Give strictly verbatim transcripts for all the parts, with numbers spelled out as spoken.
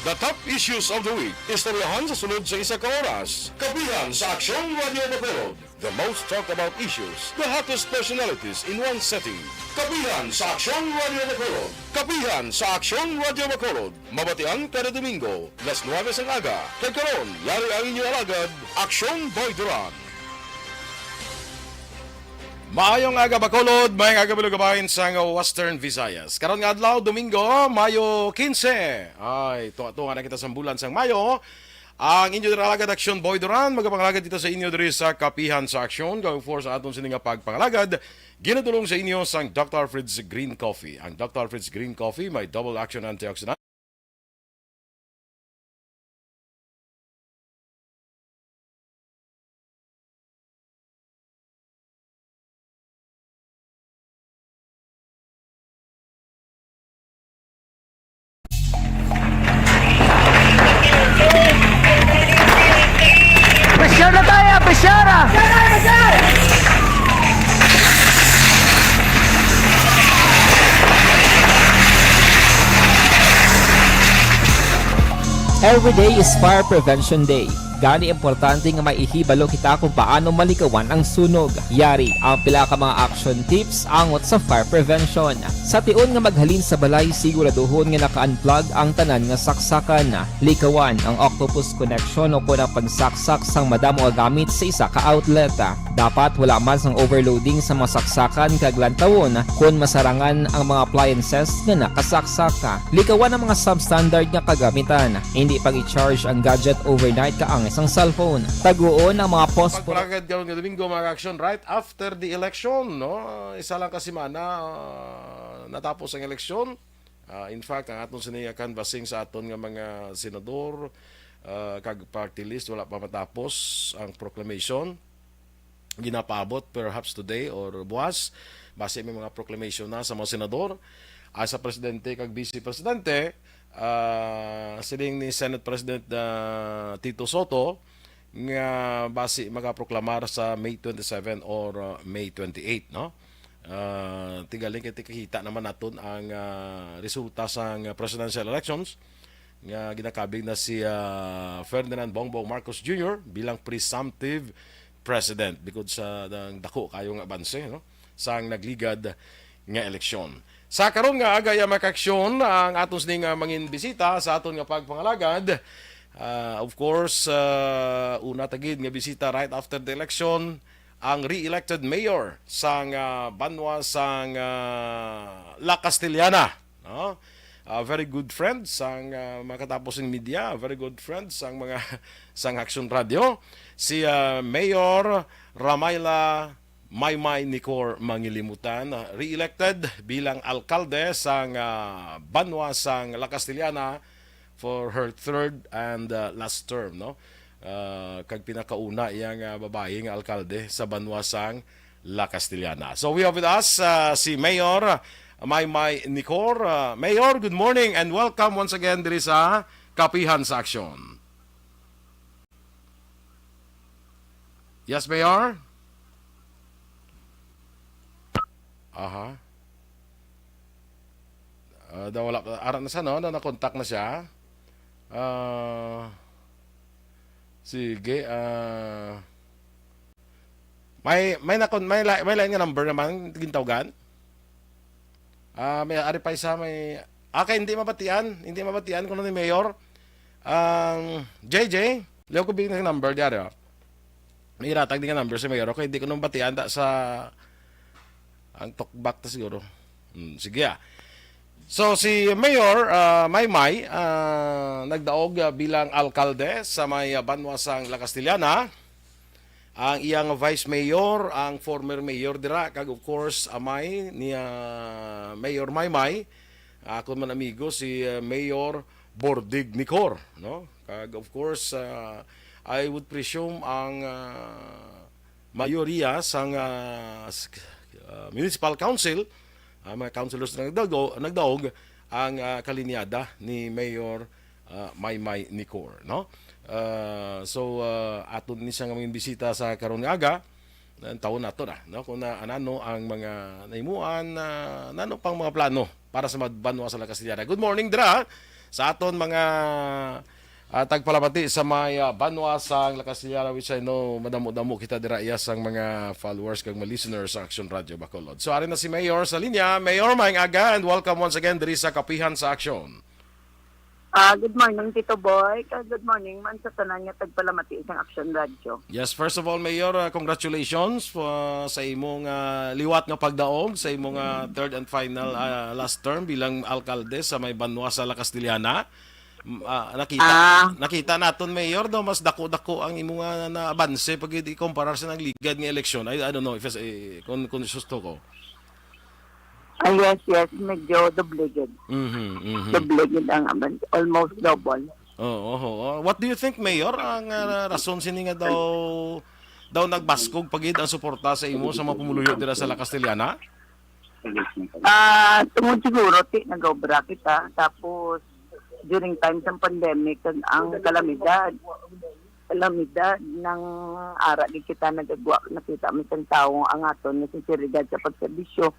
The top issues of the week. Istoryahan sa sulod sa isa ka oras. Kapihan sa Aksyon Radio Bacolod. The most talked about issues, the hottest personalities in one setting. Kapihan sa Aksyon Radio Bacolod. Kapihan sa Aksyon Radio Bacolod. Mabatian kada Domingo, las nuwebe sang aga. Kag karon, yari ang inyo alagad, Aksyon Boy Duran. Maayong aga, Bacolod. Maayong aga, mga kababayan sa Western Visayas. Karon nga adlaw, Domingo, Mayo kinse. Ay, tunga-tunga na kita sa bulan sang Mayo. Ang inyo dira alagad, Aksyon Boy Duran, magapangalagad kita sa inyo diri sa Kapihan sa Aksyon. Kag of course, sa aton sini nga pagpangalagad, ginadulong sa inyo sang Doctor Alfred's Green Coffee. Ang Doctor Alfred's Green Coffee may double action antioxidant. Pressure na tayo, pressure na! Every day is Fire Prevention Day. Gani, importante nga may ihibalo kita kung paano malikawan ang sunog. Yari ang pila ka mga action tips angot sa fire prevention. Sa tion nga maghalin sa balay, siguraduhon nga naka-unplug ang tanan nga saksakan. Likawan ang octopus connection o kon ang pagsaksak sang madamo nga gamit sa isa ka outlet. Dapat wala man sang overloading sa mga saksakan kag lantawon kon masarangan ang mga appliances nga nakasaksak. Likawan ang mga substandard nga kagamitan. Hindi pag-i-charge ang gadget overnight kaangay sang cellphone. Taguon ang mga posporo. Pagpalagad karon nga Domingo, mga aksyon, right after the election, no? Isa lang ka semana, ah, natapos ang eleksyon. Ah, in fact, ang aton sini nga canvassing sa aton nga mga senador, ah, kag party list, wala pa matapos ang proclamation. Ginapaabot perhaps today or buwas. Basi may mga proclamation na sa mga senador. Ah, sa presidente kag vice presidente, ah, siling ni Senate President, ah, Tito Soto, nga basi magaproklamar sa May twenty-seven or, uh, May twenty-eight, no? Ah, tigaling kay tikakita naman naton ang, ah, resulta sang presidential elections nga ginakabig na si, ah, Ferdinand Bongbong Marcos Junior bilang presumptive president because sa dang dako kayo nga abanse, no, sang nagligad nga eleksyon. Sa karon nga aga, ya, mga kaaksyon, ang aton sining, ah, mangin bisita sa aton nga pagpangalagad. Ah, of course, ah, una ta gid nga bisita right after the election, ang re-elected mayor sang, ah, banwa sang, ah, La Castellana, no? Ah, very good friend sang, ah, mga katapos ng media, very good friend sang mga sang Action Radio, si, ah, Mayor Ramaila Maymay Nicor Mangilimutan, ah, re-elected bilang alkalde sang, ah, banwa sang La Castellana for her third and, ah, last term, no? Ah, kag pinakauna iya nga babayi nga alkalde sa banwa sang La Castellana. So we have with us, ah, si Mayor Maymay Nicor. Ah, Mayor, good morning and welcome once again diri sa Kapihan sa Aksyon. Yes, Mayor? Aha. Ah, daw wala pa. Ara na siya, no? Na, na-contact na siya. Ah, sige, ah, may, may nakon-, may la-, may lain nga number naman gintawgan. Ah, may ari pa isa, may, ah, kay hindi mabatian, hindi mabatian kuno ni Mayor. Ang J J, liw ko bigyan ng number diyan, oh. May iratag din nga number si Mayor, okay, hindi ko nung batian ta sa ang talkback ta siguro. Hmm, sige, ah. So, si Mayor, ah, Maymay, ah, nagdaog, ah, bilang alkalde sa may, ah, banwa sang La Castellana. Ang iyang vice mayor, ang former mayor dira, kag of course, amay ni, ah, Mayor Maymay, akon man amigo, si, ah, Mayor Bordig Nicor, no? Kag of course, ah, I would presume ang, ah, mayoriya sang, ah, s-, ah, municipal council, ah, mga councilors na nagdago-, nagdaog ang, ah, kalinyada ni Mayor, ah, Maymay Nicor, no? Ah, so, ah, aton ni siya nga mga bisita sa karon nga aga, ang tawon nato na, no? Kung na, anano ang mga nahimuan, ah, nano pang mga plano para sa mad-, banwa sa La Castellana. Good morning, dira. Sa aton mga, ah, tagpalamati sa may, ah, banwa sang La Castellana, which I know madamo-damo kita dira iya sang mga followers kag mga listeners sa Action Radio Bacolod. So, ari na si Mayor sa linya. Mayor, maayong aga and welcome once again diri sa Kapihan sa Action. Ah, good morning, Tito Boy. Kag good morning man sa tanan nga tagpalamati sang Action Radio. Yes, first of all, Mayor, ah, congratulations for, sa imong, ah, liwat nga pagdaog sa imong, ah, third and final, ah, last term bilang alkalde sa may banwa sa La Castellana. M-, ah, nakita Ah. nakita naton, Mayor, daw mas dako-dako ang imong, ah, naabanse pag ikumparar sa nagligad nga eleksyon. I, I don't know if it's, eh, kung, kung susto ko. Ah, yes, yes, medyo doble gid. Mhm, mhm. Doble gid ang aban, almost double. Oo, oo. What do you think, Mayor, ang, ah, rason sini nga daw daw nagbaskog pa gid ang suporta sa imo sa mga pumuluyo dira sa La Castellana? Ah, tungod siguro ti nagaobra kita, tapos during time sang pandemic kag ang kalamidad, kalamidad nang ara gid kita nagagwa, nakita man sang tawo ang aton nga sinseridad sa pagserbisyo.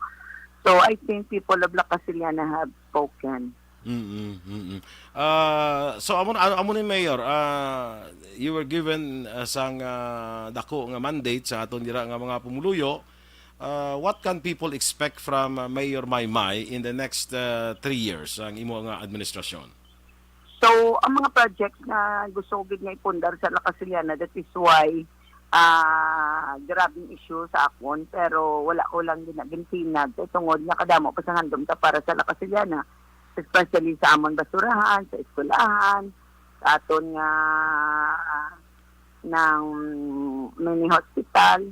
So I think people of La Castellana have spoken. Mm, mm. Ah, so amo na, amo ni, Mayor, ah, you were given, ah, sang, ah, dako nga mandate sa aton dira nga mga pumuluyo. Ah, what can people expect from, ah, Mayor Maymay in the next, ah, three years ang imo nga administrasyon? So, ang mga projects nga gusto ko gid nga ipundar sa La Castellana, that is why ah grabing issue sa akon, pero wala ko lang ginagintinag kay tungod nga kadamo pa sa handom ta para sa La Castellana, especially sa amon basurahan, sa eskwelahan, sa aton nga, ah, nang mini hospital,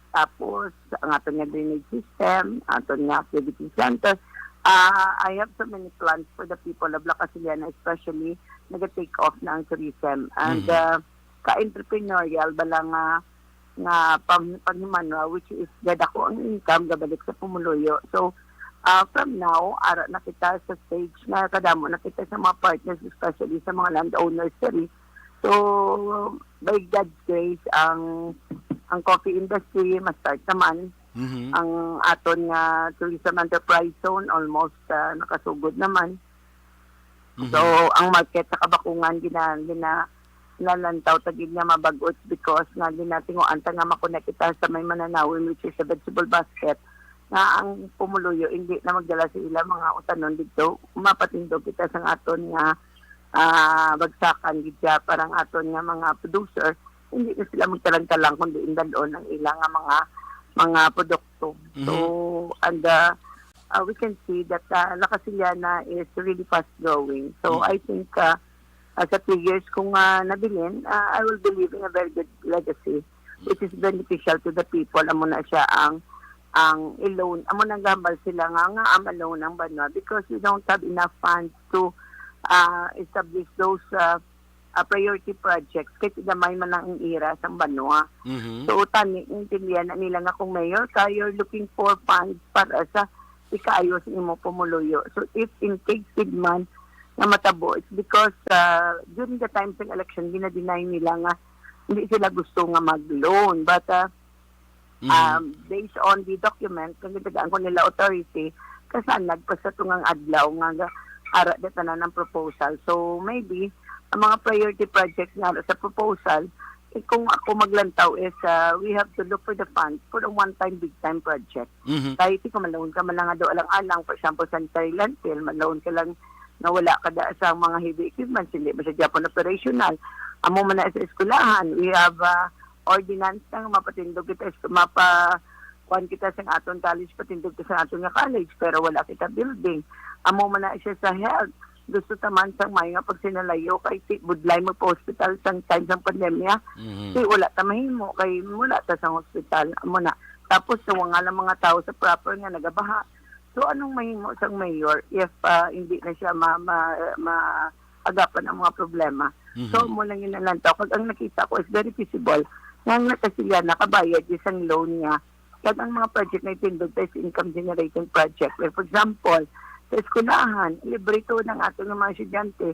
tapos ang aton nga drainage system, aton nga activity center. Ah, I have so many plans for the people of La Castellana, especially naga-take off na ang tourism. And Mhm. ah, ka-entrepreneurial bala nga nga pang panghimanwa, which is gadako ang income gabalik sa pumuluyo. So ah, from now, ara na kita sa stage nga kadamo na kita sa mga partners, especially sa mga landowners diri. So by God's grace, ang ang coffee industry ma-start naman. Mhm. Ang aton nga tourism enterprise zone almost ah, nakasugod naman. Mhm. So ang market sa Kabakungan gina gina nalantaw ta gid nga mabag-ot because nga ginatinguan ta nga makonekta sa may mananawin, which is sa vegetable basket, nga ang pumuluyo hindi na magdala sa ila mga utanon didto. Mapatindog kita sa aton nga ah, bagsakan gid siya para ang aton nga mga producer hindi na sila magtalang-talang kundi indalon ang ila nga mga mga produkto. So Mhm. and uh, uh, we can see that uh, La Casillana is really fast growing. So Mm. I think uh, uh, sa three years kung uh, nabilin, uh, I will be leaving a very good legacy which is beneficial to the people. Amo na siya ang ang i-loan. Amo nang gambal sila nga nga ang ma-loan ang banwa because we don't have enough funds to uh, establish those uh, uh, priority projects kay gamay man ang ira sang banwa. Mhm. So tani intindihan na nila nga kung mayor ka, you're looking for funds para sa ikaayo sa imo pumuluyo. So if in case gid man nga matabo, it's because uh, during the time sa election gina-deny nila nga hindi sila gusto nga mag-loan, but uh, Mhm. um, based on the document nga gitagaan ko nila authority, kasanag pa sa tungang adlaw nga ga- ara na tanan ang proposal. So maybe ang mga priority projects nga ara sa proposal, eh, kung ako maglantaw is uh, we have to look for the funds for a one-time big-time project. Mhm. Kahit ikaw maloan ka man lang nga daw alang-alang, for example, sanitary landfill, maloan ka lang nga wala ka da sa mga heavy equipments, hindi man sa Japan operational. Amo man na sa eskwelahan, we have uh, ordinance na nga mapatindog kita, mapa kuan kita sa aton college, patindog kita sa aton nga college, pero wala kita building. Amo man na siya sa health. Gusto ta man sang may nga pagsinalayo kay si budlay magpa-hospital sang time sang pandemya. Mhm. Kay wala ta mahimo kay wala ta sa hospital. Amo na. Tapos sa nga lang mga tao sa proper nga nagabaha. So anong mahimo sang mayor if ah, hindi na siya ma, ma, maagapan ang mga problema? Mhm. So mo lang yun ang lantaw. Kag ang nakita ko is very feasible nga ang La Casillana nakabayad isang loan niya. Kag ang mga project na itindog tayo sa income generating project. Like, for example, sa eskwelahan, libre to ng ating mga estudyante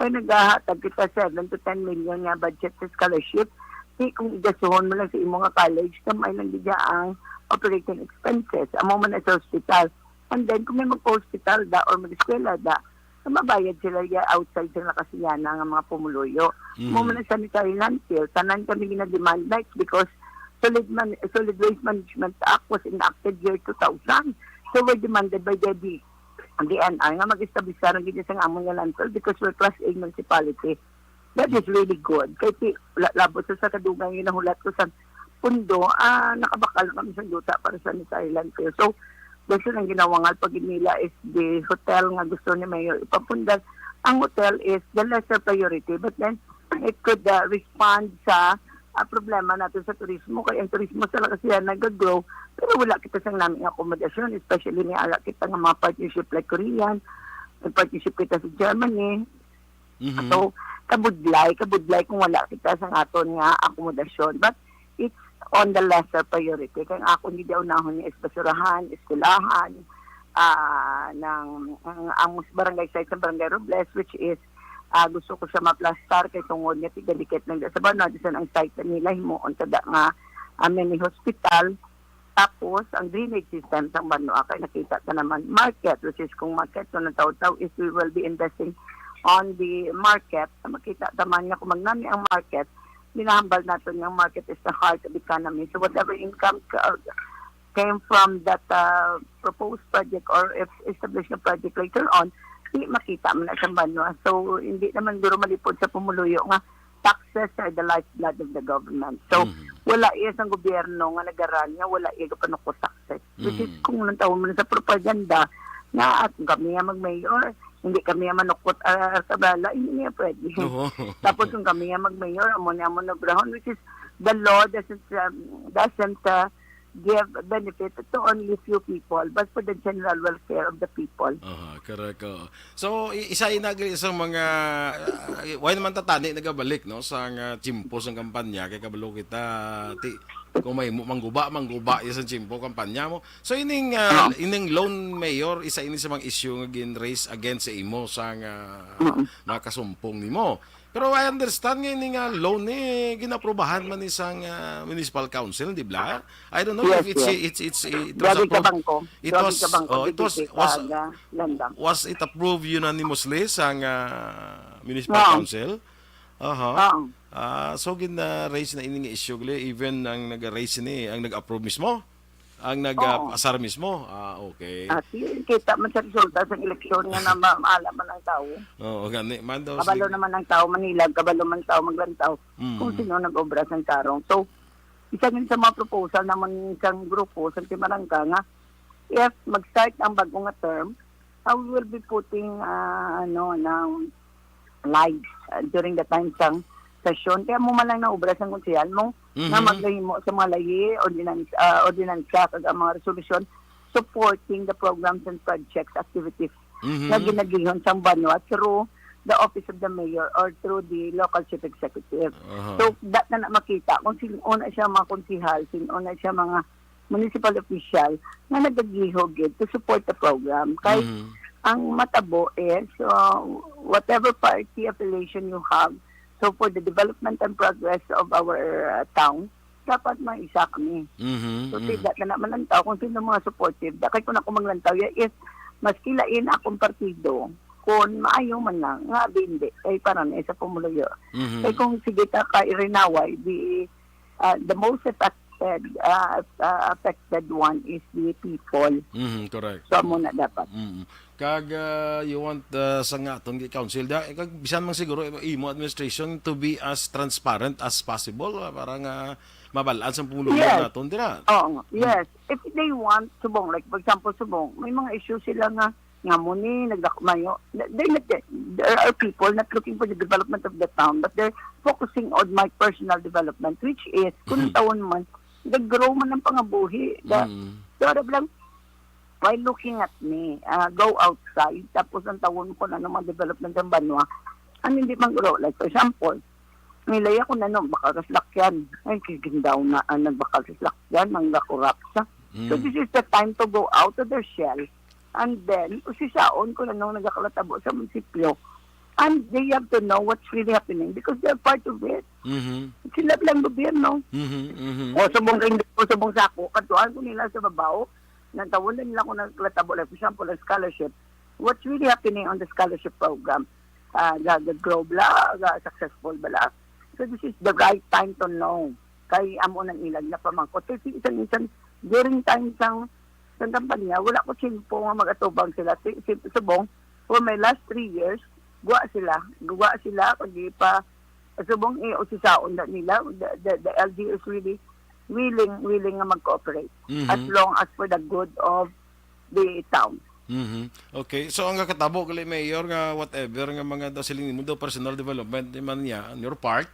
ay naghahatag kita seven to ten million nga budget sa scholarship. Di kung igasuhon mo lang sa imo nga college, kamay lang gid ang operating expenses. Amo man na sa hospital. And then, kung may magpa-hospital da or mag-eskwela da, mabayad sila ya outside sa Lakasiana nga mga pumuluyo. Mo man ang sanitary landfill, tanan kami gina-demand na, it's because solid man, Solid Waste Management Act was enacted year two thousand. So we're demanded by the D-, D N R nga mag-establish sa gid sa amon nga landfill because we're class A municipality. That is really good. Kay ti-, la-, labot sa, sa kadugay nga nahulat ko sa pundo, ah, nakabakal na kami sa yuta para sa sanitary landfill. So, gusto nang ginawangal pag nila is the hotel nga gusto ni Mayor ipapundar. Ang hotel is the lesser priority, but then it could, ah, respond sa, ah, problema natin sa turismo. Kaya ang turismo sa Lakasiana nag-grow, pero wala kita sang nami nga akomodasyon, especially may ara kita nga mga partnership like Korean, may partnership kita sa Germany. Mhm. So, kabudlay, kabudlay kung wala kita sa aton nga akomodasyon. But it's on the lesser priority. Kay ang akon gid unahon niya is basurahan, eskwelahan, ah, ng, ang, ang barangay site sa Barangay Robles, which is, ah, gusto ko siya maplastar kay tungod nga tigadikit lang sa banwa, bisan ang site nila himuon tada nga, ah, mini hospital. Tapos, ang drainage system sang banwa kay nakita ta naman market, which is kung market ko ng taw-taw is we will be investing on the market. Makita ta man nga kung magnami ang market, ginahambal naton nga ang market is the heart of economy. So whatever income ca-, came from that, uh, proposed project or if established na project later on, di makita man na sa banwa. So hindi naman guro malipod sa pumuluyo nga taxes are the lifeblood of the government. So, Mhm. wala iya sang gobyerno nga nagaran nga wala iya gapanukot taxes. Which is, Mhm. kung nang tawag man sa propaganda, nga at kung kami nga mag-mayor, hindi kami nga manukot, ah, sa bala, hindi niya pwede. Oo. Tapos kung kami nga mag-mayor, amo ni amo na obrahon, which is the law doesn't, um, doesn't, uh, give benefit to only few people, but for the general welfare of the people. Aha, correct, oo. So, i-, isa ina gali sa mga, ah, why naman tatani nagabalik, no, sa nga tiyempo sang kampanya, kay kabalo kita, ti, kung may mo-, mangguba, mangguba iya sa tiyempo kampanya mo. So, ining, ah, Oo. ining loan, Mayor, isa ini sa mga issue nga gin-raise against sa imo sa nga Mm. mga kasumpong nimo. Pero I understand nga ini nga loan ni ginaprobahan man ni sang, ah, municipal council, di ba? I don't know Yes, if it's, yes. it's, it's, it was Grabe ka approved. bangko. It Grabe was, ka bangko. oh, it was, Bibigay ka was, aga, ganda. was it approved unanimously sang, ah, municipal Oo. council? Aha. Oo. Ah, so gina-raise na ini nga issue gali, even ang nag-raise ni, ang nag-approve mismo? Ang nag, ah, Oo. asar mismo? Ah, okay. Ah, si-, kita man sa resulta sa eleksyon nga na ma-, maala man ang tao. Oo, gani man daw, Kabalo sige. naman ang tao, Manila, kabalo man tao, maglantaw. Mm. Kung sino nag-obra sang tarong. So, isa din sa mga proposal naman sang grupo, sa Timarangka, nga if mag-start ang bag-o nga term, ah, we will be putting, ah, ano, ng lights, ah, during the time sang session. Kaya mo man lang naobra sang konsehal mo nga Mhm. maghimo sa mga lahi, ordinance, ah, ordinansa, kag ang mga resolution supporting the programs and projects, activities Mhm. nga ginagihon sang banwa through the office of the mayor or through the local chief executive. Aha. So, that na, na makita kung sino na siya mga konsehal, sino na siya mga municipal official nga nagagihog gid to support the program. Kay Mhm. ang matabo is, uh, whatever party affiliation you have, so for the development and progress of our, uh, town, dapat may isa kami. Mhm, So, mhm. sila na naman ang tao kung sino mga supportive. Dakay ko na kung maglantaw, ya, is maski lain akong partido, kung maayo man lang, nga abi hindi, kay para na sa pumuluyo. Mhm. Kay kung sige ta ka irinaway, di, ah, the most affected, ah, ah, affected one is the people. Mhm, correct. So, amo na dapat. Mm. Kag, ah, you want, ah, sa nga aton gi-council da, eh, kag bisan man siguro imo administration to be as transparent as possible, ah, para nga mabal-an sa pumuluyo Yes. naton dira. Oo, Mm. yes. If they want, subong, like, for example, subong, may mga issue sila nga, nga mo ni, nagdak-, mayo, they, they, there are people not looking for the development of the town, but they're focusing on my personal development, which is, kung Mhm. taon man, nag-grow man ang pangabuhi. The, Mm. so, alam lang, while looking at me, ah, go outside, tapos ang tawon ko na ng mga development ng banwa, ang hindi man grow. Like, for example, nilay ako na nung bakal sa salakyan. Ay, kikindaw na ang nagbakal sa salakyan, ang gakurap sa. So, Mm. this is the time to go out of their shell. And then, usisaon ko na nung nagakalatabo sa munisipyo. And they have to know what's really happening because they're part of it. Mhm. Sila lang gobyerno. Mhm, mhm. O subong kay, o subong sa ako, katuan ko nila sa babaw, nagtawon na nila ko naglatabo, like, for example, ang scholarship. what's really happening on the scholarship program. Uh, ga, ga grow bala, ga successful bala. So this is the right time to know. Kay amo nang ilag na pamangkot. Kasi isang-isang, during time sang, sang kampanya, wala ko tiyempo nga mag-atubang sila. Si, si, subong, for my last three years, guwa sila. Guwa sila, pag pa, subong, eh, usisaon na nila. The, the, the L G U is really willing, willing nga mag-cooperate Mhm. as long as for the good of the town. Mhm. Okay. So, ang nakatabo gali, Mayor, nga whatever nga mga daw siling nimo daw personal development, di man niya, on your part,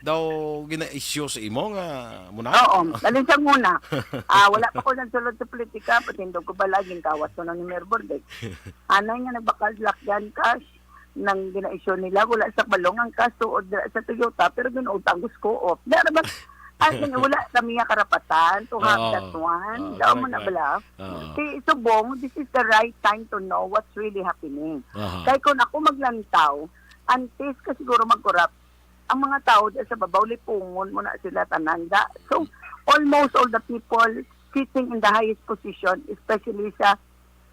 daw gina-issue sa imo nga muna? Oo. Alin sa muna? Ah, wala pa ko nagsulod sa politika, patindog ko ba laging kawas ko na ni Mayor Bordes. Anay nga nagbakal lakyan cash, nang gina-issue nila, wala sa balong ang kaso o dira sa Toyota, pero ginutang ko sa co-op. Dara ba? Ay, wala kami nga karapatan to have Oo. that one. Oo, Daw mo correct, na correct. bala. Oo. Si Subong, this is the right time to know what's really happening. Aha. Kay kung ako maglantaw, antes ka siguro mag-corrupt, ang mga tao dyan sa babaw, lipungon mo na sila tanan. Da. So, almost all the people sitting in the highest position, especially sa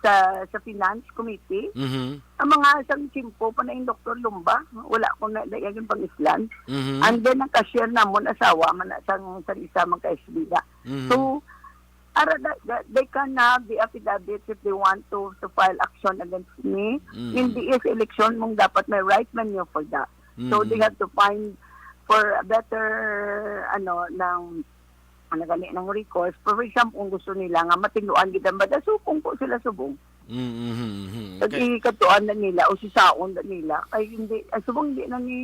sa sa finance committee, Mhm. ang mga sang tiyempo pa na yung Doktor Lumba, wala ko na, na yung pang-islan. Mhm. And then, ang cashier namon, asawa man na sang, sang isa, mga kaisbida. Mhm. So, ara, da, da, they can have the affidavits if they want to, to file action against me. Mhm. Hindi is election mong dapat may right man you for that. So, Mhm. they have to find for a better, ano, ng, ano gani, ng recourse. For example, kung gusto nila nga matinduan gid ang bada, so, kung ko sila subong. Mhm, mhm, mhm. Pag Okay. ikatuan na nila o sisaon na nila, ay hindi, ay subong hindi na ni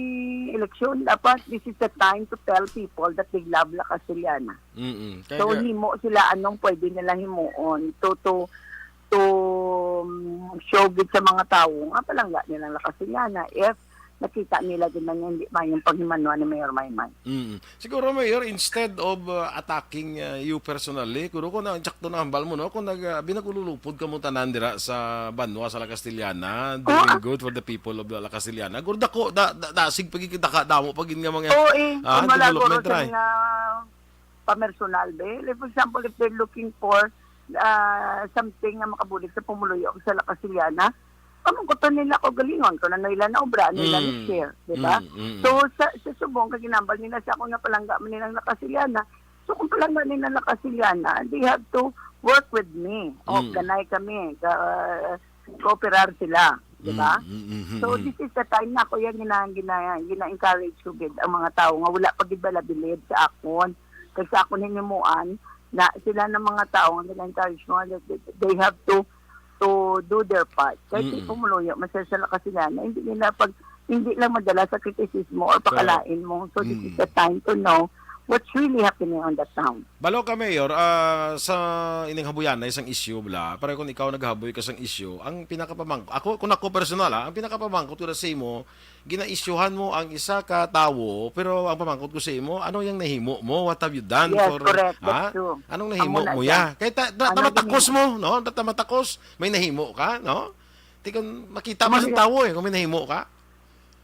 eleksyon. Dapat this is the time to tell people that they love La Castellana. Mm-mm. Kaya So, nga himo sila anong pwede nila himuon to, to, to, um, show gid sa mga tawo nga palangga nilang La Castellana if nakita nila gid man nga hindi mayong paghimanuan ni Mayor Maymay. Mm. Siguro, Mayor, instead of, uh, attacking, uh, you personally, kuro ko na, sakto na hambal mo, no? Kung nag-, uh, binagululupod ka mo tanan dira sa banwa sa La Castellana, doing Oo. good for the people of La Castellana, guro dako, da, da, dasig pag daka, damo pag nga mga, Oo, eh. ah, Kung wala, guro, development, sa right? mga pamersonal, be. Like, for example, if they're looking for, ah, something nga makabulig sa pumuluyo sa La Castellana, pamangkuton nila ko galingon kung ano ila na obra, ano ila Mm. ni-share, di ba? Mm, mm, mm. So, sa, sa subong, kag ginambal nila sa ako nga palangga man nilang La Castellana. So, kung palangga nila La Castellana, they have to work with me. O, Mm. ganay kami, ka, kooperar sila, di ba? Mm, mm, mm, So, mm. this is the time na ako yung gina-, gina-, gina-encourage ko gid ang mga tao nga wala pa gid bala bilib sa akon. Kay sa akon hinimuan, na sila ng mga tao nga gina-encourage mo, that they, they have to, to do their part. Kahit Mm. ipumuluyo, masaya sila kasi nga, na hindi nila pag, hindi lang madala sa kritisismo or Correct. pakalain mo. So, this is Mm. the time to know what's really happening on the town. Balo ka, Mayor, ah, sa ining habuyanay sang issue, bala, pareho kung ikaw naghaboy ka sang issue, ang pinakapamang-, ako, kung ako personal, ah, ang pinakapamangkot ko na sa imo, gina-issuehan mo ang isa ka tawo, pero ang pamangkot ko sa imo, ano yung nahimo mo? What have you done Yes, for, correct. That's ha? true. Anong Amo nahimo na mo siya. ya? Kay ta-, ta-, Ano tamatakos gini? mo, no? Ta-, tamatakos, may nahimo ka, no? Di kung makita Amo mo sa niya. tawo eh, kung may nahimo ka.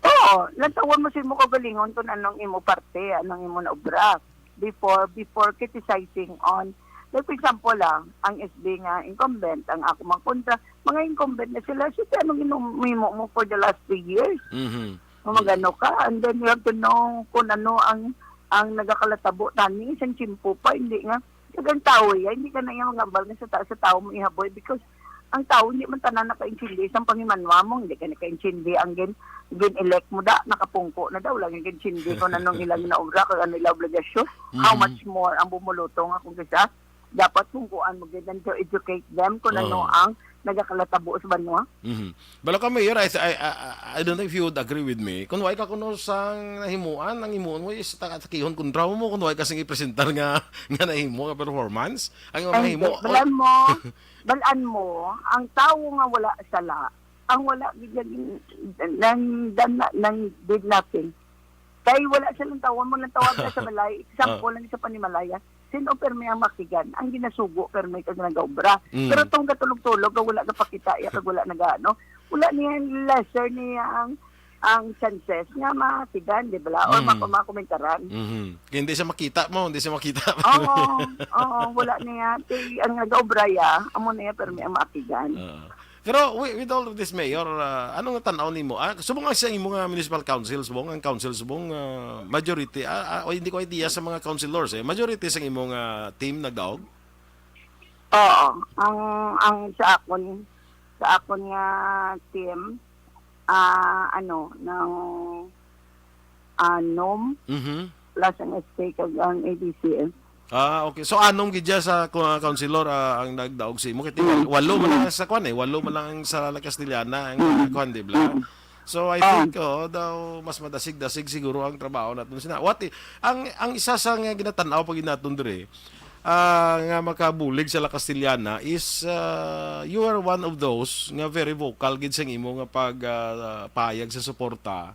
Oo, nagtawon mo sa imo kaugalingon kung anong imo parte, anong imo na obra. Before, before criticizing on, like, for example, ah, ang S B nga incumbent, ang ako mang kontra, mga incumbent na sila, siyempre, anong ginumimo mo for the last three years? Mhm. Kung magano ka, and then you have to know kung ano ang, ang nagakalatabo tani, isang tsimpo pa, hindi nga, kag ang tao, ya, hindi ka na iya mangambal nga sa ta-, sa tao mo ihaboy, because ang tao, hindi man tanan nakaintindi sa pangimanwa mo, hindi ka nakaintindi ang gin-, gin-elect mo da, nakapungko na daw, lang yung intindi ko na nung ilang naura, kag ano ilang obligasyon, how Mhm. much more ang bumulutong akong kisa, dapat kung kuan mo gid to educate them kung ano Oo. ang nagakalatabo sa banwa. Mhm. Bala ka, Mayor, I, I, I, I don't know if you would agree with me. Kung way ka kuno sang nahimuan, ang himuon mo is ta-, takihon kontra mo, kung way ka sing ipresentar nga, nga nahimo nga performance. Ang Ay, mahimo, hindi. Balan mo, balan mo, ang tawo nga wala sala, ang wala gid nang, nang, nang did nothing. Kay wala silang tawon mo, nang tawag ka sa balay, example Ah. lang sa panimalaya, sino permi ang makigan? Ang ginasugo permi kag nagaobra. Mm. Pero tong gatulog-tulog, nga wala gapakita, iya kag wala nagaano, wala niya, lesser niya ang, ang chances nga makigan, di ba? Or Mm. mako-, makomentaran. Mhm. Kaya hindi siya makita mo, hindi siya makita. Oo, oo, wala niya. Kay ang nagaobra ya, amo na ya, permi ang makigan. Oo. Pero wi-, with all of this, Mayor, ah, ano nga tan-aw nimo? Ah, subong ang sa imo nga municipal council, subong ang council, subong, ah, majority, ah, ah, o hindi ko idea sa mga councilors, eh. Majority sa imo nga team nagdaog? Oo, ang, ang sa akon, sa akon nga team, ah, ano, ng anom, Mhm. plus ang S K kag ang A D C M. Ah, okay. So, anom gid dyan sa ku-, councilor, ah, ang nagdaog sa imo. Kaya Mm. walo man lang Mm. sa kwan, eh. Walo man lang sa La Castellana ang, Mm. ah, kwan, di ba? Mm. So, I Oh. think, oh, daw, mas madasig-dasig siguro ang trabaho naton sina. What i-, ang, ang isa sa nga ginatanaw pag naton dire, ah, nga makabulig sa La Castellana is, ah, you are one of those nga very vocal gid sa imo nga pag, ah, payag sa suporta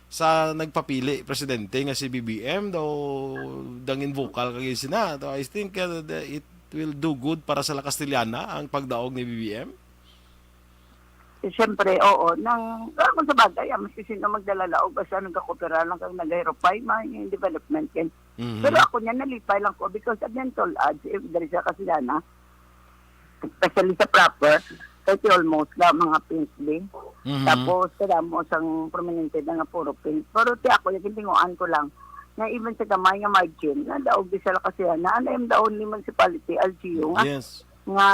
sa nagpapili presidente nga si B B M, daw dangin vocal kag sina. So, I think, uh, the, it will do good para sa La Castellana ang pagdaog ni B B M. Eh, siyempre, oo. Nang, ah, kung sa bagay, ah, maski sino magdala laog, basta nagkakopera lang kag nagahirupay, may development yan. Mhm. Pero ako niya, nalipay lang ko because again, tol ads, if there is a Castellana, especially sa proper, kay ti almost na mga pink din. Mhm. Tapos, kadamo sang prominente na nga puro pink. Pero ti ako, yung tinguan ko lang, na even sa gamay nga margin, na daog di sila kasi na, and I'm the only municipality, L G U, nga, Yes. nga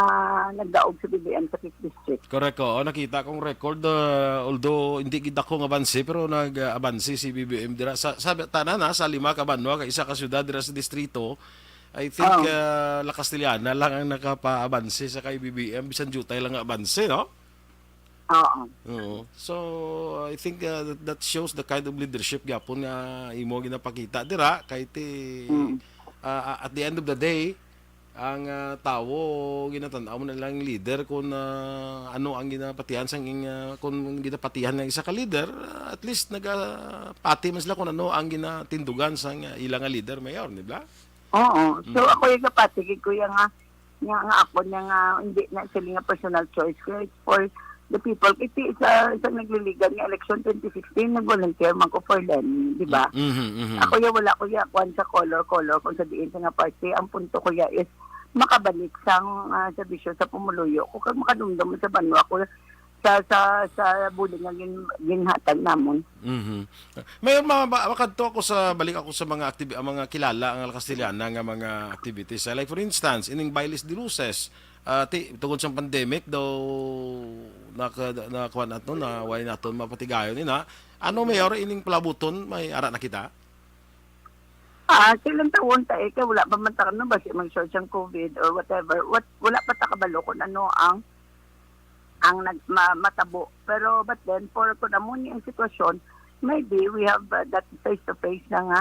nagdaog sa B B M sa Fifth District. Correct, oo. Nakita kong record, uh, although hindi gid ako nga abanse, pero nag-abanse si B B M dira. Sa, sa tanan, ha, sa lima ka banwa, ka isa ka syudad dira sa distrito, I think, Oh. uh, La Castellana lang ang nakapaabanse sa kay B B M, bisan diutay lang nga abanse, no? Oo. Oo. So, I think, uh, that, that shows the kind of leadership gyapon nga imo ginapakita dira kay ti, Mm. uh, at the end of the day, ang, uh, tawo ginatan-aw mo na lang leader kung, uh, ano ang ginapatihan sang ing, uh, kung ginapatihan ng isa ka leader, uh, at least nagapati man sila kung ano ang ginatindugan sang, uh, ila nga leader, Mayor, di ba? Oo. So, Mm. ako yung kapatid, kuya nga, nga, nga ako niya nga, hindi na sila nga personal choice ko. It's for the people. Iti sa, sa nagliligan nga election twenty sixteen, nag-volunteer man ko for Lenny, di ba? Mm, mhm, mhm. Ako ya, wala ko ya, kuwan sa color, color, kung sa diin sa nga party. Ang punto ko ya is, makabalik sang, ah, serbisyo sa pumuluyo ko, kag makadumdum sa banwa ko, sa, sa, sa bulig nga gin-, ginhatag namon. Mhm. Mayor, ma-, ma-, makadto ako sa, balik ako sa mga activi-, ang mga kilala ang Castellana nga mga activities. Ah, like for instance, ining Bailes de Luces, ah, ti-, tungod sa pandemic daw naka-, nakuha nato na way naton mapatigayon ina. Ano, Mayor, ining palabuton, may ara na kita? Ah, silang tawon ta, eh, kay wala pa man ta, ano, basi mag-short siyang covid or whatever. What, wala pa ta kabalo kung ano ang, ang nag-, ma-, matabo. Pero, but then, for kung amo ni ang sitwasyon, maybe we have, uh, that face-to-face na nga,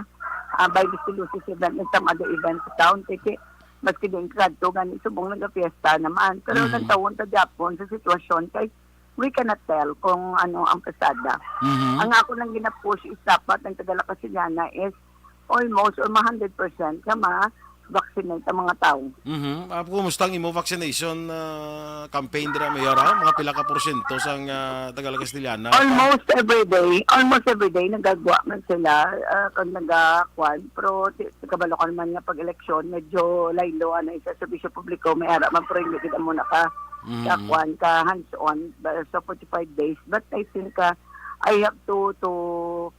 uh, by the Luces event and some other events sa town. Kasi, maski din kadto, gani, subong nagafiesta naman. Pero, Mhm. nagtawon ta gyapon sa sitwasyon, kay we cannot tell kung ano ang pasada. Mhm. Ang ako lang gina-push is dapat ang taga La Castellana is almost or ma-hundred percent nga ma-vaccinate ang mga tao. Mhm. Ah, kumusta ang imo vaccination, ah, campaign dira, Mayor, ha? Mga pila ka porsyento sang, ah, taga La Castellana? Almost every day. Almost every day, nagagwa man sila, ah, kag nagakuan. Pero ti-, kabalo ka naman nga pag eleksyon, medyo laylo, ano, sa serbisyo publiko, may ara man, pero hindi kita muna ka, Mhm. ka kuan, ka hands-on, ba, sa forty-five days. But I think, ah, I have to, to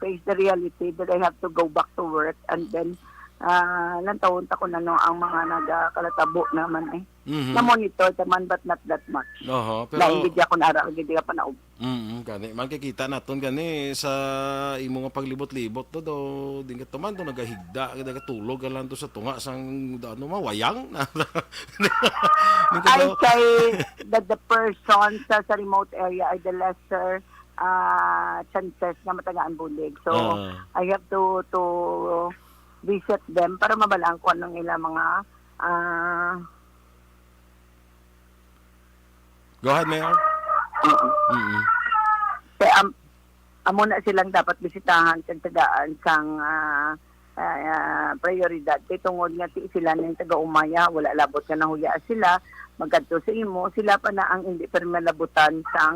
face the reality that I have to go back to work and then, ah, lantawon ta kung ano ang mga nagakalatabo naman, eh. Mhm. Na-monitor ta man, but not that much. Oho, pero Lain gid ako na ara gid ka panaog. Mm, gani. Man, kikita naton gani sa imo nga paglibot-libot to, do, di ka tuman to nagahigda, nagatulog ka lang to sa tunga sang, ano, mawayang. Di ka I daw say that the person sa, sa remote area are the lesser, ah, chances nga matagaan bulig. So, Ah. I have to, to visit them para mabalaan ko anong ila mga, ah, Go ahead, Mayor. Oo. Mm-mm. Kaya am-, amo na silang dapat bisitahan kag tagaan sang, ah, ah, ah, prioridad. Kay tungod nga ti sila na yung taga-umaya, wala labot nga nahuya sila, magkadto sa imo, sila pa na ang hindi pa malabutan sang,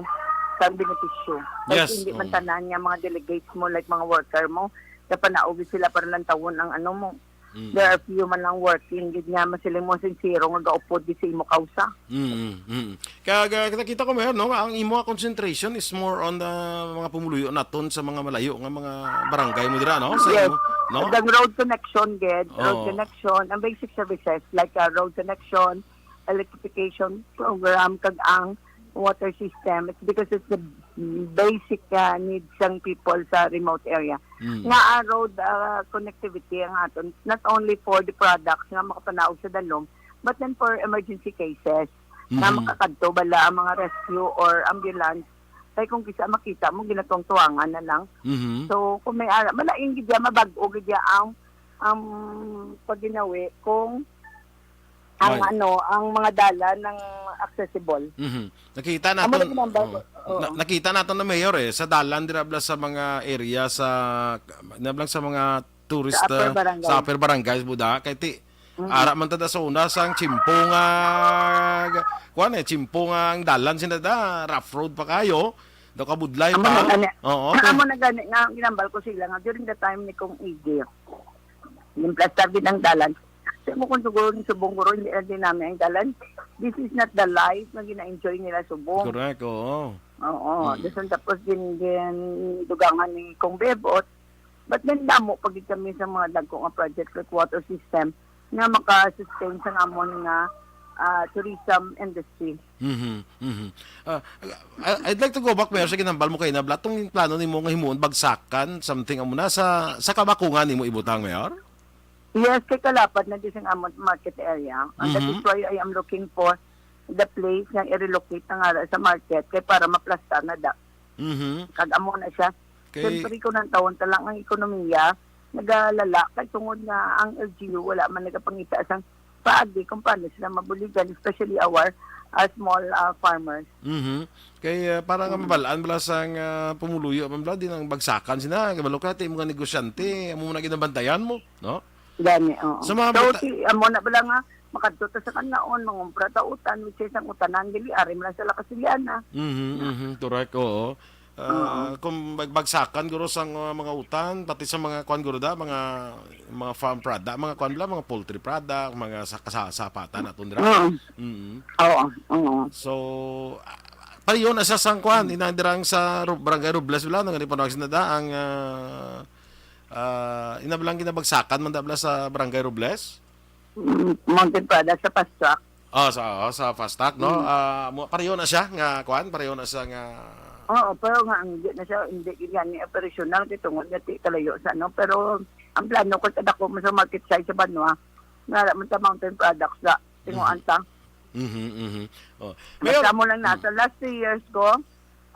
sang benepisyo. Kay Yes, hindi man oo. tanan nga mga delegates mo, like mga worker mo, kapanaog sila para lang tawon ang ano mo, Mm. There are few man lang working, gid nga masiling mo sincero nga gaupod di sa imo kausa. Mm, mm. Kaya ga-, nakita ko, Mayor, no, ang imo concentration is more on the mga pumuluyo naton sa mga malayo nga mga barangay mo dira, no? Sa Yes. imo, no? The road connection, gid. Road Oo. connection, ang basic services like, uh, road connection, electrification program, kag ang water system. It's because it's the basic, uh, needs sang people sa remote area. Mm. Nga ang road, uh, connectivity ang aton, not only for the products nga makapanaog sa dalom, but then for emergency cases na Mhm. makakadto bala ang mga rescue or ambulance. Kay kung kisa makita mo, ginatuwang-tuwangan na lang. Mhm. So, kung may ara, malain gid ya, mabag-o gid ya ang, ang pagginawi kung ang Ay. ano, ang mga dalan ng accessible. Mhm. Nakita Amo naton, na ginambal oo. ko. Oo. Na-, nakita naton na, Mayor, eh, sa dalan dira bala sa mga area sa, na bala sa mga tourist, Sa upper ah, barangay. sa upper barangays, buda. Kay ti, Mm. ara man tada sa una sang chimpo nga, kuwan eh, chimpo nga ang dalan sina da, rough road pa kayo. Daw kabudlay Amo pa. na gani. Oo, Amo pero na gani nga ginambal ko sila nga during the time ni Kong Iggy. Yung plastar din ang dalan. Sa mo kung siguro ni subong guro, hindi na din namin ang dalan. This is not the life na gina-enjoy nila subong. Correct, oo. Oo. Mm. Dason tapos din, din dugangan ni Kong Bebot. But then damo pa gid kami sa mga dagko nga project like water system nga maka-sustain sa amon nga, ah, tourism industry. Mhm, mhm. Ah, I, I'd like to go back, Mayor, sa ginambal mo kaina, bala, tong plano nimo nga himuon bagsakan, something amo na sa, sa Kabakungan nimo ibutang, Mayor? Yes, kay kalapad na di sa amon market area. And that is Mhm. why I am looking for the place nga i-relocate na nga sa market kay para maplastar na da. Mhm. Kag amo na siya. Kay Siyempre, kung ang taon ta lang ang ekonomiya, nagalala kay tungod nga ang L G U wala man nagapangita sang paagi kung paano sila mabuligan, especially our, uh, small, uh, farmers. Mhm. Kay, uh, para nga Mm. mabalaan bala sang, uh, pumuluyo man bala din ang bagsakan sina, kabalo ka, ti mga negosyante, amo na ginabantayan mo, no? Gani, oo. Sa mga So, bata- ti, amo na bala nga, makadto ta sa Kanlaon, mangumpra ta utan, which is ang utanan, dili, ari man lang sa La Castellana. Mhm, mhm, correct, oo. Ah, Oo. kung mag-, bagsakan, guro, sang, uh, mga utan, pati sa mga, kwan, guro, da, mga, mga farm product, mga, kwan, bala, mga poultry product, mga sa-, sa-, sapatan, atong dira. Oo. Mhm. Oo, oo. So, ah, pareho na siya sang, kwan, Mm. inang dirang sa Ro-, Barangay Robles, bala, nang ipanawagan na da, ang, ah, ah, ina bala ang ginabagsakan man da bala sa Barangay Robles? Mm, mountain product sa fast track. Oh, sa, oh, sa fast track, no? Mm. Ah, mo, pareho na siya nga, kwan, pareho na siya nga Oo, pero nga, hindi na siya, hindi gid gani operational kay tungod nga ti kalayo sa ano. Pero ang plano ko sa dako mo sa market side sa Banwa, nga wala man ta mountain products sa tinguan Mhm. ta. Mhm, mhm. Oh. Basta Mayor, mo lang na, mm. sa last three years ko,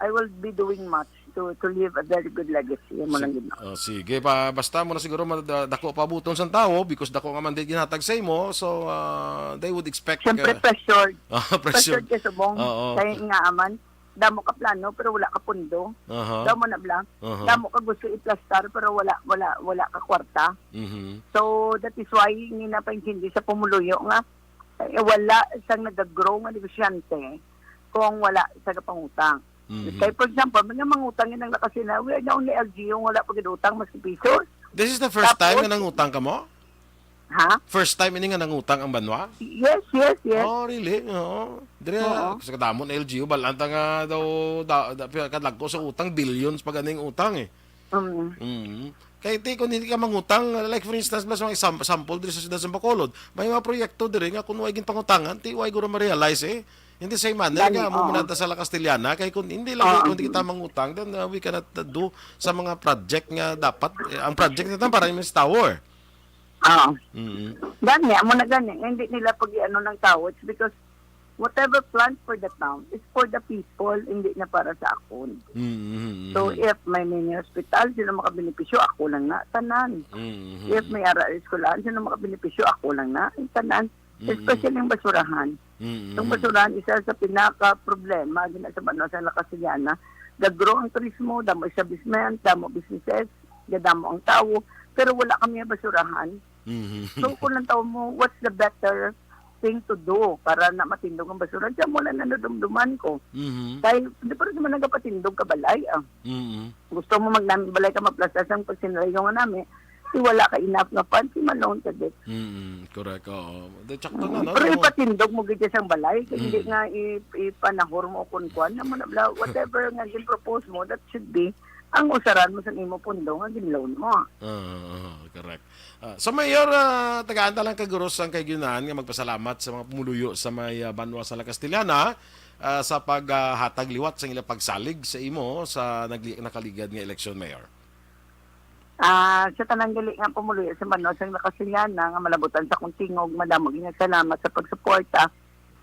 I will be doing much to, to leave a very good legacy. Amo lang Sig-, gid. Oh, sige pa, basta mo na siguro ma-, da-, dako pa buton sang tawo because dako nga mandate ginhatag sa imo, so, ah, they would expect, Siyempre, ah, pressured. Ah, pressured. Pressured ka subong. Oo. Kay nga man, damo ka plano pero wala ka pundo. Aha. Damo na bala. Aha. Damo ka gusto iplastar pero wala, wala, wala ka kwarta. Mhm. So, that is why hindi na paintindi sa pumuluyo nga, eh, wala sang nagagrow nga negosyante kung wala sa gapangutang. Mhm. Kay, for example, may nga mangutang yun ang Lakas-Tinaw, we are the only L G U nga wala pa gid utang maski piso. This is the first time Tapos nga nangutang ka mo? Ha? First time ini nga nangutang ang Banwa? Yes, yes, yes. Oh, really? Oo. Dire, Oo. sa kadamo na L G U, balanta nga daw, da, da, kadagko sa utang, billions pa ganing utang eh. Mm. Mm. Kay ti, kung hindi ka mangutang, like for instance, bala sa mga exam-, sample diri sa siyudad sa Bacolod, may mga proyekto diri nga kung way ginpangutangan, ti way guro ma-realize eh. Hindi sa manner Gani, nga, amo oo. muna ta sa La Castellana, kay kung hindi lang, Oo. kung hindi kita mangutang, then, uh, we cannot, uh, do sa mga project nga dapat, eh, ang project natin para yung tower. Oo. Mm. Gani, amo na gani. Hindi nila pag-iano ng tao. It's because whatever plan for the town is for the people, hindi na para sa akon. Mm, mm, mm, So, mm. if may mini hospital, sino makabenepisyo? Ako lang na, tanan. Mm, mm, If mm. may ara eskwelahan, sino makabenepisyo? Ako lang na, tanan. Mm, mm. Especially yung basurahan. Mm, mm, Yung mm. basurahan, isa sa pinaka-problema, gina sa banwa sa La Castellana. Gagro ang turismo, damo establishment, damo businesses, gadamo ang tao, pero wala kami basurahan. Mhm. So, kung lang tao mo, what's the better thing to do para na matindog ang basura? Diyan mo lang nanudumduman ko. Mhm. Kay, hindi pa rin naman nagapatindog ka balay, ah. Mhm. Gusto mo magnami balay ka, maplastas ang pagsinulayo nga nami. Kay wala ka enough nga funds, i-loan ka gid. Mm, correct. Oo. Di, tsakto na, Mm. no? Pero Di mo, ipatindog mo gid siya sang balay, kay hindi Mm. nga i- ipanahor mo o kun kuan naman, bla, whatever nga gin-propose mo, that should be ang usaran mo sa imo pondo nga gin-loan mo. Ah, ah, correct. Ah, so, Mayor, ah, tagaan ta lang kag gurus ang kahigayonan nga magpasalamat sa mga pumuluyo sa may, ah, banwa sa La Castellana, ah, sa paghatag liwat sa ilang pagsalig sa imo sa nagli- nakaligad nga eleksyon, Mayor. Ah, sa tanang gali nga pumuluyo sa banwa sa La Castellana nga malabutan sa akong tingog, madamo gyud nga salamat sa pagsuporta,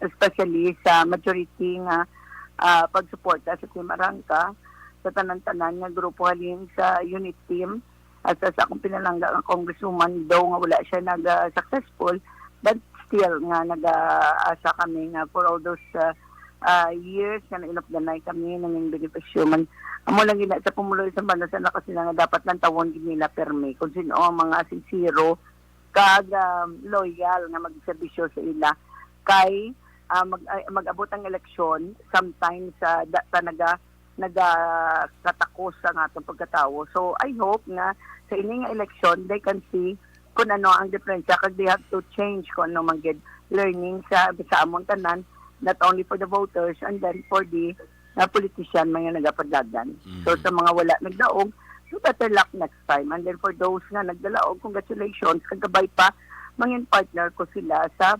especially sa majority nga, ah, pagsuporta sa Team Arangka, sa tanan-tanan nga grupo halin sa unit team, at sa, sa akong pinalangga nga congresswoman, though nga wala siya nag, ah, successful, but still nga nag-asa kami nga for all those, ah, ah, years nga nainupdanay kami, nangin benepisyo man. Amo lang gina sa pumuluyo sa banwa sa La Castellana nga dapat lang tawon gid nila permi kung sino ang mga sincero kag, um, loyal nga magserbisyo sa ila. Kay, ah, mag, ay, mag-abot ang eleksyon, sometimes, ah, da, ta naga, nagakatakos ang atong pagkatawo. So, I hope nga sa ini nga eleksyon, they can see kung ano ang diferensya, kag they have to change kung ano man gid learning sa, sa amon tanan, not only for the voters and then for the, uh, politician man nga nagapadlagan. So, Mhm. sa mga wala nagdaog, so better luck next time. And then for those nga nagdalaog, congratulations, kag kabay pa, mangin partner ko sila sa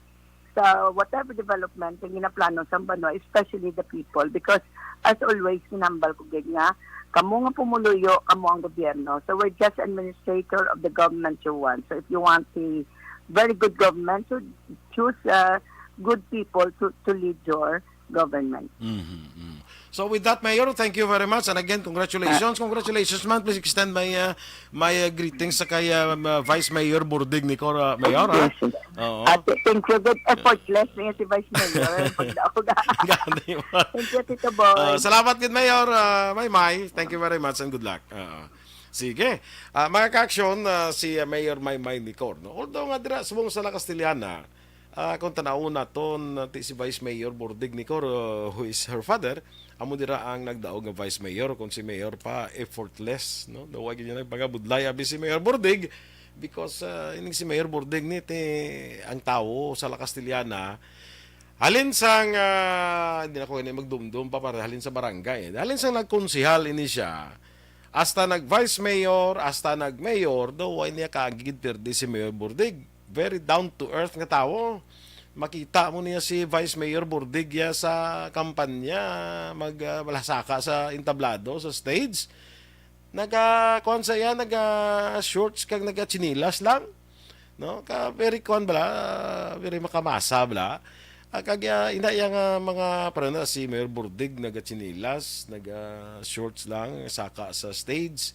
sa whatever development nga ginaplano sa banwa, especially the people. Because, as always, ginambal ko gid nga, kamo nga pumuluyo, kamo ang gobyerno. So, we're just administrator of the government you want. So, if you want a very good government, so choose, uh, good people to, to lead your government. Mhm, mhm. So, with that, Mayor, thank you very much. And again, congratulations. Congratulations man. Please extend my, uh, my, uh, greetings sa kay, uh, um, uh, Vice Mayor Burdig Nicor, uh, Mayor, ha? Yes, sir. Oo. At thank you, good effortless niya si Vice Mayor. Pagdaog. Gani mo. Thank you, Tito Boy. Ah, salamat gid, Mayor, ah, Maymay. Thank you very much and good luck. Ah, sige. Ah, mga ka-aksyon, ah, si, ah, Mayor Maymay Nicor, no? Although nga dira subong sa La Castellana, ah, kung tan-awon naton, ah, ti si Vice Mayor Burdig Nicor, ah, who is her father, amo dira ang nagdaog nga Vice Mayor, kung si Mayor pa effortless, no? Daw wa gyud niya nagpangabudlay abi si Mayor Burdig, because, ah, ining si Mayor Burdig ni ti ang tawo sa La Castellana, halin sang, ah, hindi na ko ini magdumdum pa, para halin sa barangay. Halin sang nagkonsehal ini siya, hasta nag-vice mayor, hasta nag-mayor, daw wa niya kaagid pirdi si Mayor Burdig. Very down to earth nga tawo. Makita mo niya si Vice Mayor Burdig ya sa kampanya, mag, ah, malasaka sa entablado, sa stage. Naga, kuwan sa iya, naga shorts kag naga chinilas lang. No? Ka very kuwan bala, very makamasa bala. Ah, kag, ah, ina iya nga mga, parang na si Mayor Burdig, naga chinilas, naga shorts lang, saka sa stage.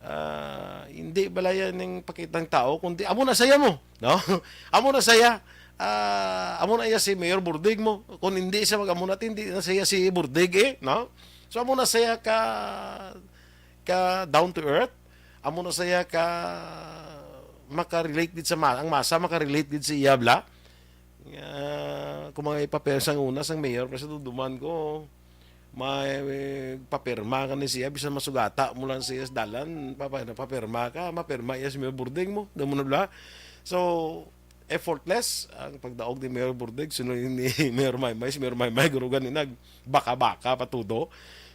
Ah, hindi bala yan yung pakitang tao, kundi amo na saya mo, no? Amo na saya. Ah, amo na iya si Mayor Burdig mo. Kung hindi siya mag-amo natin, hindi na saya si Burdig eh, no? So, amo na saya ka, ka down to earth. Amo na saya ka maka-relate gid sa ma-, ang masa maka-relate gid sa iya bala. Nga, kung mga ipapel sang una sang mayor, kasi duduman ko, may, eh, papirma ka ni siya, bisan masugata mo lang siya sa dalan, papa-, papirma ka, mapirma iya si Mayor Burdig mo, damo na bala. So, effortless ang pagdaog ni Mayor Burdig, sunod ni Mayor Maymay, si Mayor Maymay, gurugan ni nag baka-baka pa tudo.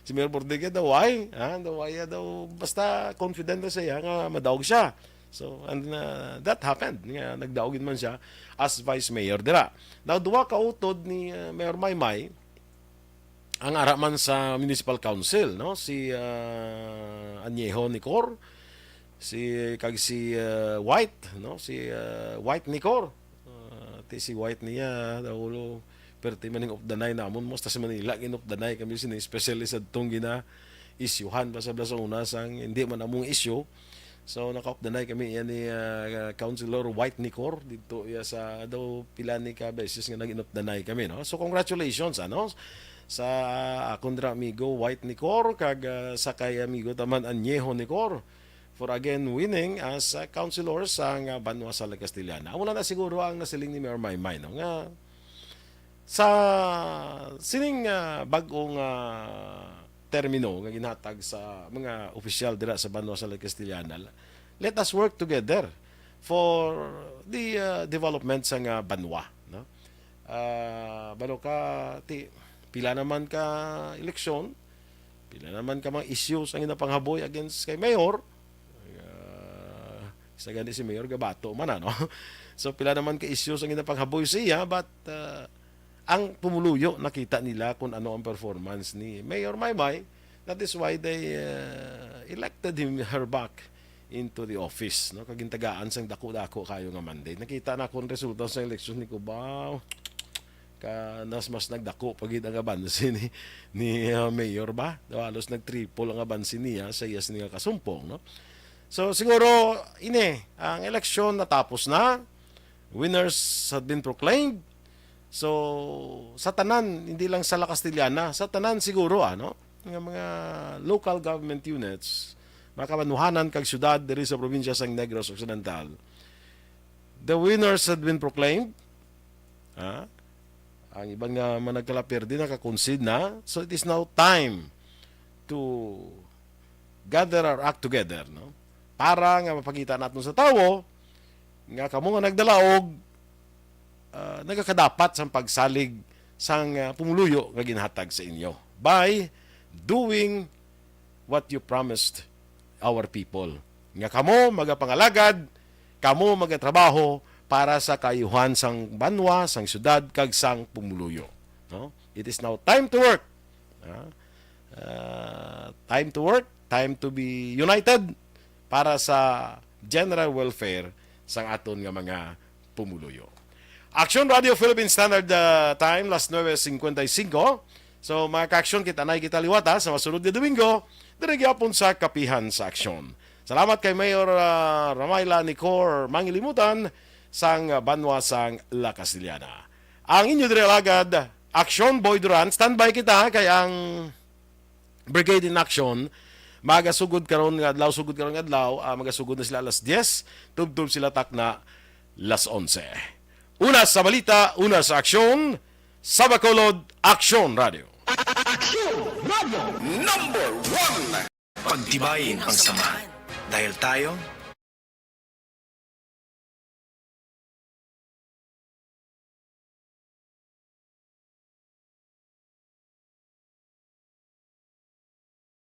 Si Mayor Burdig, eh, daw ay, ha? Daw ay, eh, daw, basta confident na siya nga madaog siya. So, and, uh, that happened, nga nagdaog man siya as vice mayor dira. Now, duwa ka utod ni, uh, Mayor Maymay, ang ara man sa municipal council, no? Si, uh, Añejo Nicor, si, kag si, uh, White, no? Si, uh, White Nicor. Uh, ti si White niya, daw, perti man ning updanay namon, mo, hasta sa Manila, ginupdanay kami sini, especially sa tong gina-isyuhan pa sa bala sa una, sang hindi man among issue. So, nakaupdanay kami yan ni, ah, Councilor White Nicor, dito iya sa, daw, pila ni ka beses nga nag-inupdanay kami, no? So, congratulations, ano? Sa akon dira amigo White Nicor, kag, ah, sa kay amigo taman Añejo Nicor, for again winning as, ah, councilor sa nga banwa sa La Castellana. Amo na, na siguro ang nasiling ni Mayor Maymay, no? Nga sa sining, ah, bag-ong, ah, termino nga ginhatag sa mga opisyal dira sa banwa sa La Castellana, la-, Let us work together for the, uh, development sang, uh, banwa, no? Ah, balo ka, ti, pila naman ka eleksyon, pila naman ka mga issues ang ginapanghaboy against kay Mayor. Ah, sa gani si Mayor gabato man, ano? So, pila naman ka issues ang ginapanghaboy siya, but, uh, ang pumuluyo, nakita nila kung ano ang performance ni Mayor Maymay. That is why they, uh, elected him, her back into the office, no? Kag gintagaan sang dako-dako kayo nga mandate. Nakita na akong resulta sa eleksyon ni Cubao. Ka, nas mas nagdako pa gid ang abanse ni, ni, uh, Mayor ba? Halos nag-triple ang abanse niya sa iya sini nga kasumpong, no? So, siguro, ini, ang eleksyon natapos na. Winners had been proclaimed. So, sa tanan, hindi lang sa La Castellana, sa tanan siguro, ano, nga mga local government units, mga kabanuhanan kag syudad diri sa probinsya sang Negros Occidental, the winners had been proclaimed. Ha? Ang iban nga managkalaperde naka-concede na. So, it is now time to gather our act together, no? Para nga mapakita naton sa tawo nga kamo nga nagdalaog, ah, nagakadapat sang pagsalig sang, ah, pumuluyo nga ginhatag sa inyo by doing what you promised our people. Nga kamo magapangalagad, kamo magatrabaho para sa kaayuhan sang banwa, sang syudad, kag sang pumuluyo. No? It is now time to work. Ah, ah, time to work, time to be united para sa general welfare sang aton nga mga pumuluyo. Action Radio Philippine Standard, ah, Time, las nuebe cincuenta y cinco. So, mga ka-aksyon, kita na kita liwata sa masunod nga Domingo, diri gyapon sa Kapihan sa Aksyon. Salamat kay Mayor, ah, Ramayla Nicor Mangilimutan sang banwa sang La Castellana. Ang inyo diri alagad, Aksyon Boy Duran, standby kita kay ang Brigade in Action magasugod karon nga adlaw, sugod karon nga adlaw, ah, magasugod na sila alas diyes, tubtob sila takna las onse. Una sa balita, una sa aksyon, sa Bacolod, Aksyon Radio. Aksyon Radio number one. Pagtibayin ang samahan. Dahil tayo